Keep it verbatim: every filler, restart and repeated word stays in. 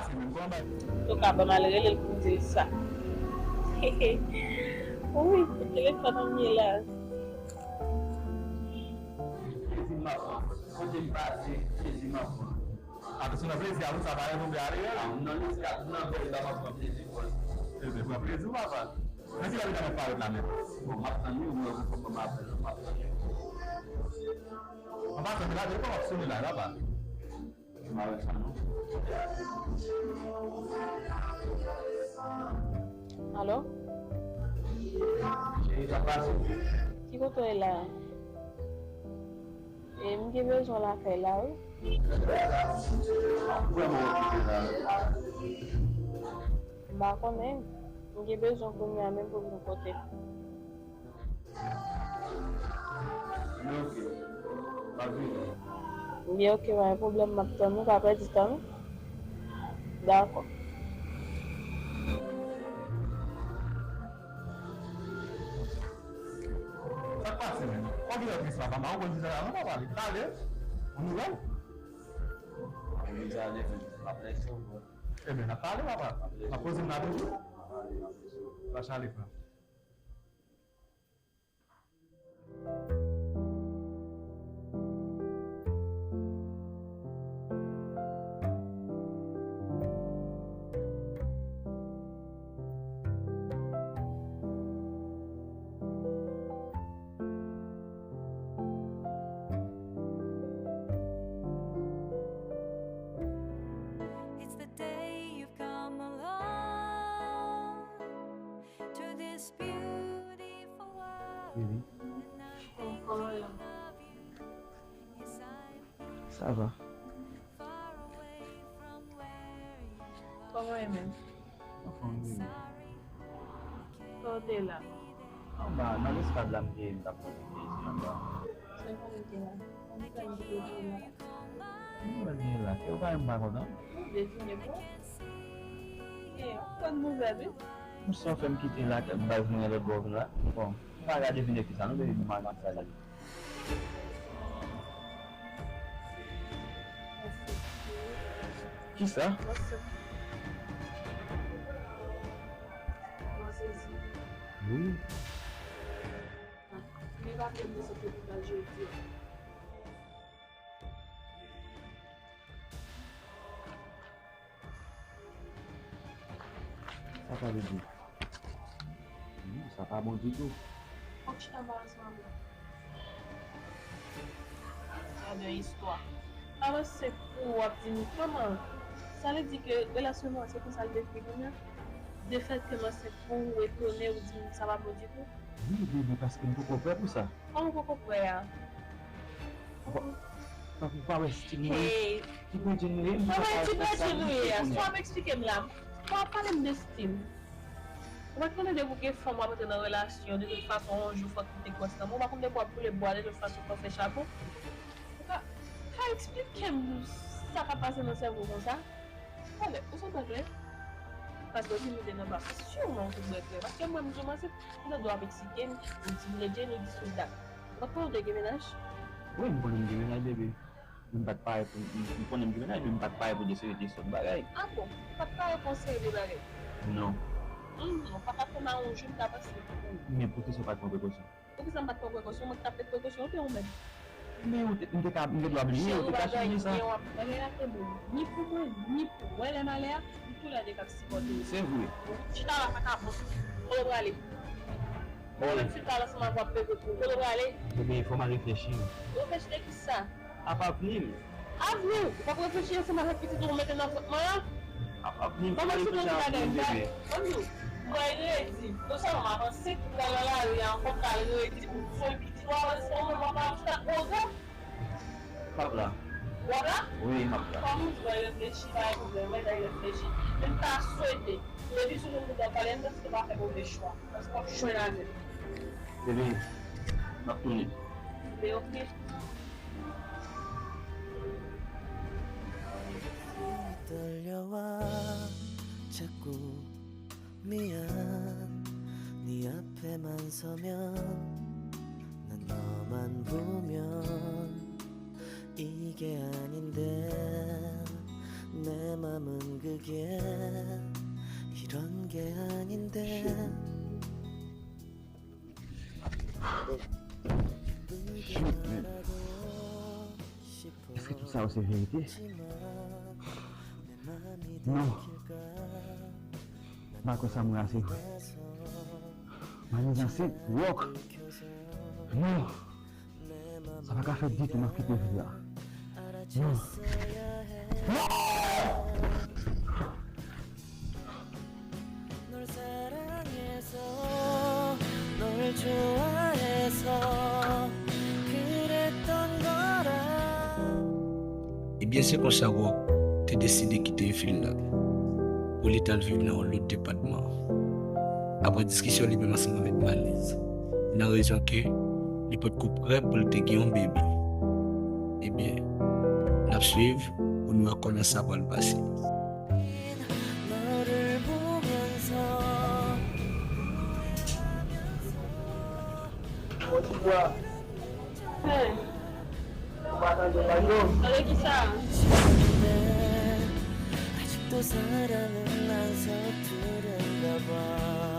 pase menm? Kòman bagay? Antouka, ban m al rele l pou m di l sa. Wi, telefòn an m ye la. Plezi m ap pran. Kote m pase, plezi m ap pran. A, se nan plezi a wi sa, pa reponn a reyèl. A, m nan lezi a, m nan bèl, m ap pran plezi m pran. Ebyen, pran plezi w, papa. Men ki lè li ta mèt parèt la menm? Bon, m ap tann li, ou wè, ou konn kòman m ap fè, m ap tann li. An pasan, men la, depi w ap sone la, papa. M pa wè sa, non. Alo? Cheri, sa pase? Ki kote w ye la? E m gen bezwen lakay la, wi. Vrèman okipe la. M pa konnen. M gen bezwen kounye a menm pou m pote. Men oke. M ap vini. Byen, oke, pa gen pwoblèm, m ap tann ou, pa pèdi tan, non. Dakò. Sa k pase menm? Ou gen lòt istwa, papa, ou konn ti sa la, non, papa, li pale. Ou nouvèl? Ebyen, n ap pale, papa. N ap poze m la toujou. Mache ale, frè. It's the day you've come along to this beautiful world. Baby. And I'm thinking of you. Yes, I'm Sa va? Kòman w ye menm? Anfòm, wi. Kote w te la? Anba, nan leskad la, m te, m t ap pran ti plezi anba. Se kote w te la? Mwen fè m te la. Mwen te la. Kè w pa menm pa kontan? Ou vle vini pou? E, ou konn nouvèl, wi. M sòfè m kite la, kè baz mwen lòt bò la. Bon, m pa gade vin ki sa, non, baby, m pa konn sa la. Kisa? Wi. Sa pa vle di. Non, sa pa bon ditou. Fòk chita anba ansanm avè w. Gade yon istwa. Alò se pou w ap di nou kòman? Sa vle di ke relasyon nou an se konsa l te fini kounye a? Defèt ke m ansent pou ou etone ou di m sa pa bon ditou? Wi, bebe, paske m poko prè pou sa. Kòman w poko prè a? Ou pa, ou pa wè stil mwen? Hey! Ti bredjen nou ye, m pa ka fè sa. Kòman ti bredjen nou ye a? Sa w ap eksplike m la? Ou ap pale m de stil. Ou pa t konnen depi w gen fanm w ap antre nan relasyon, de tout fason, yon jou fòk kite gwòs nan men w. Ou pa konn depi w ap boule bwa, de tout fason fò w fè chapo. Ou ka, ka eksplike m sa k ap pase nan sèvo w konsa? Talè, ou se bwè klè? Paske w di nou te nan ba. Siman ou se bwè klè. Paske mwen, m di w, mwen se, m tande w ap eksite m, ou di m le J, nou di sou dat. Ou pa t konnen w te gen mennaj? Wi, m konnen m gen mennaj, bebe. Men m pa t pare pou, m, m konnen m gen mennaj, men m pa t pare pou de seri de sòt bagay. A bon? Ou pa t pare pou yon seri de bagay? Non. Hum, ou pa t ap fè m a yon jou m ta panse pou ou. Men poukisa w pa t pran prekosyon? Poukisa m pa t pran prekosyon? Mwen ki t ap met prekosyon oubyen ou menm? Men ou te, m te ka, m te dwa bliye, ou te ka sonje sa. Cheri, w pa gen anyen w ap fè. Bagay la te bon. Ni pou mwen, ni pou ou. Wè lè malè a, nou toulède k ap sipòte w. Se vre. Chita la pa ka bon. Kote w prale? Ou menm chita la ansanm avè w ap bebe pou ou. Kote w prale? Bebe, fò m al reflechi. Reflechi de kisa? Ap avni m. Avni w? Ou p ap reflechi ansanm avèk pitit ou mete nan vant mwen an? Ap avni m. Ban m eksplike w ti bagay, m pa konn di w. Bòy redi. Non sèlman m ap ansanm, pou pral nan lari a ankò, pral redi pou fon piti, w ap wè se mwen, m ap ap fèt pwogram. M ap la. W ap la? Wi, m ap la. Kòm ou di w reflechi, pa gen pwoblèm, mwen, m reflechi. Men m ta swete, depi sou moun ki t ap pale, m santi ke m pa fè move chwa. Paske w ap jwenn avè l. Bebe, m ap tounen. Bebe, oke. 떨려와 자꾸 미안 네 앞에만 서면 난 너만 보면 이게 아닌데 내 맘은 그게 이런 게 아닌데 Shoot, man. Èske tout sa yo se verite? Non. M pa kwè sa m wè a se vre. Manizan se wòk. Non. Sa pa ka fèt ditou, m ap kite vil la. Non. Non! 널 사랑해서 널 좋아해서 그랬던 거라 Ebyen, se konsa Wòk te deside kite vil la pou li t al viv nan yon lòt depatman. Apre diskisyon li menm ansanm avèk Maniz, nan rezon ke li potko prè pou l te gen yon bebe. Ebyen, n ap swiv pou n wè kòman sa pral pase. 너를 보면서 Bon, ti bwa. Ou pa tande bagay yo? Tande ki sa? 아직도 사랑은 안 서투른가 봐